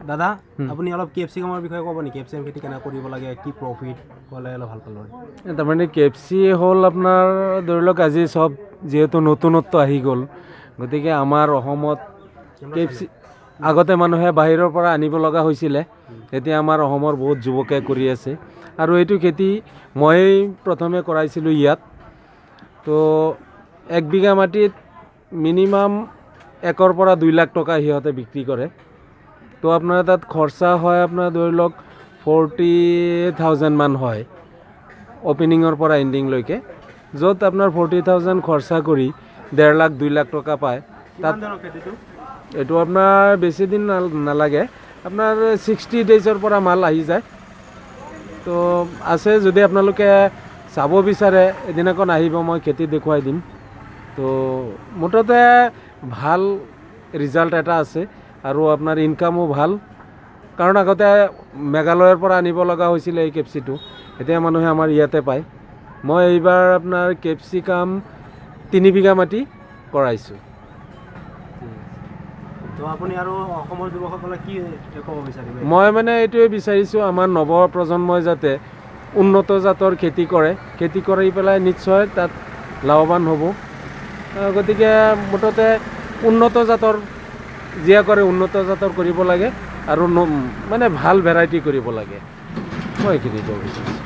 দাদা, আপুনি অলপ কেপচিকামৰ বিষয়ে ক'ব নেকি? কেপচিকাম খেতি কেনেকৈ কৰিব লাগে, কি প্ৰফিট, ক'লে অলপ ভাল পালোঁ হয়। তাৰমানে কেপচি হ'ল আপোনাৰ ধৰি লওক আজি চব যিহেতু নতুনত্ব আহি গ'ল, গতিকে আমাৰ অসমত কেপচি আগতে মানুহে বাহিৰৰ পৰা আনিব লগা হৈছিলে, এতিয়া আমাৰ অসমৰ বহুত যুৱকে কৰি আছে। আৰু এইটো খেতি মই প্ৰথমে কৰাইছিলোঁ ইয়াত। তো 1 বিঘা মাটিত মিনিমাম 1ৰ পৰা 2 লাখ টকা সিহঁতে বিক্ৰী কৰে। তো আপোনাৰ তাত খৰচা হয় আপোনাৰ ধৰি লওক 40,000মান হয় অ'পেনিঙৰ পৰা এণ্ডিংলৈকে, য'ত আপোনাৰ 40,000 খৰচা কৰি 1.5 লাখ 2 লাখ টকা পায় তাত। কিমান দিনৰ খেতিটো? এইটো আপোনাৰ বেছি দিন নালাগে, আপোনাৰ 60 ডেইজৰ পৰা মাল আহি যায়। তো আছে, যদি আপোনালোকে চাব বিচাৰে এদিনাখন আহিব, মই খেতি দেখুৱাই দিম। তো মুঠতে ভাল ৰিজাল্ট এটা আছে আৰু আপোনাৰ ইনকামো ভাল, কাৰণ আগতে মেঘালয়ৰ পৰা আনিব লগা হৈছিলে এই কেপচিটো, এতিয়া মানুহে আমাৰ ইয়াতে পায়। মই এইবাৰ আপোনাৰ কেপচিকাম 3 বিঘা মাটি কৰাইছোঁ। তো আপুনি আৰু অসমৰ যুৱকসকলে কি ক'ব বিচাৰিব? মই মানে এইটোৱে বিচাৰিছোঁ, আমাৰ নৱপ্ৰজন্মই যাতে উন্নত জাতৰ খেতি কৰে, খেতি কৰি পেলাই নিশ্চয় তাত লাভৱান হ'ব। গতিকে মুঠতে উন্নত জাতৰ যিয়ে কৰে উন্নত জাতৰ কৰিব লাগে আৰু মানে ভাল ভেৰাইটি কৰিব লাগে, মই এইখিনি ক'ব বিচাৰিছোঁ।